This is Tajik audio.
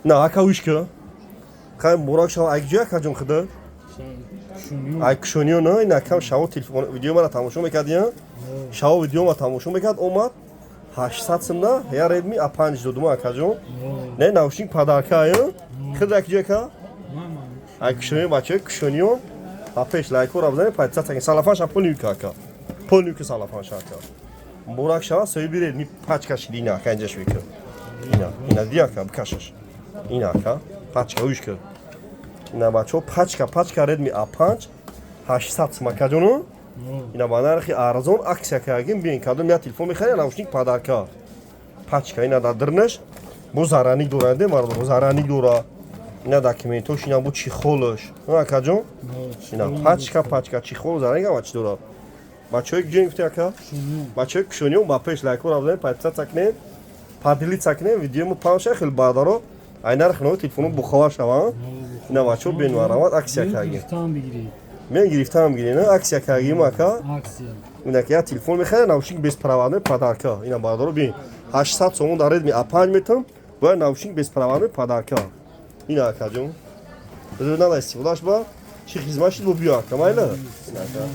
На, ака, ушка. Хай, муборак шава. Ай куҷо, акаҷон, худа? Ай Кушониё, на? Ин акам шаво телефон видео мара тамошо мекард, я? Шаво видео ма тамошо мекард, омад 800 сумна, я Redmi A5 додум, акаҷон. Не, наушник подарка, я? Худа як ҷо, ака? Ай Кушониё, бачаҳои Кушониё, ба пеш лайкҳоро бизанед, подписаться кунед. Салафанша полный ка, ака. Полный ка салафанша, ака. Муборак шава, соҳиби Redmi пачка шид, ина, ака, инҷа шуи ка. Ина, ина ди, ака, бикашаш. Ина, ака, пачка уш ка. Ина, бачаҳо, пачка, пачка Redmi A5 800 сум, акаҷону. Ина ба нархи арзон акция кардем, биен, кадом я телефон мехаред, наушник подарка. Пачка ина дар дирнаш бо зарраник дора, де мардум, зарраник дора. Ина документош, ина бо чехолаш. Акаҷон? Ина пачка, пачка, чехол, зарраник, ҳама чи дора. Бачаҳои куҷо гуфти, ака? Бачаҳои Кушониё, ба пеш лайкҳоро бизанед, подписаться кунед, поделиться кунед, видеомо паҳн шавад, хеле бародаро ай нархи нави телефоно бохабар шаванд. Ина, бачаҳо, бен марамат, акция кардем. Мен гирифтам гирем, акция кардем, ака. Ина ки я телефон мехаред, наушник беспроводной подарка. Ина, бародаро, бин, 800 сомон дар Redmi A5 метам, бояд наушник беспроводной подарка. Ина, акаҷон. Надо истифодаш ба чӣ хизмат шуд, бо биё, ака, майла. Ина, ака.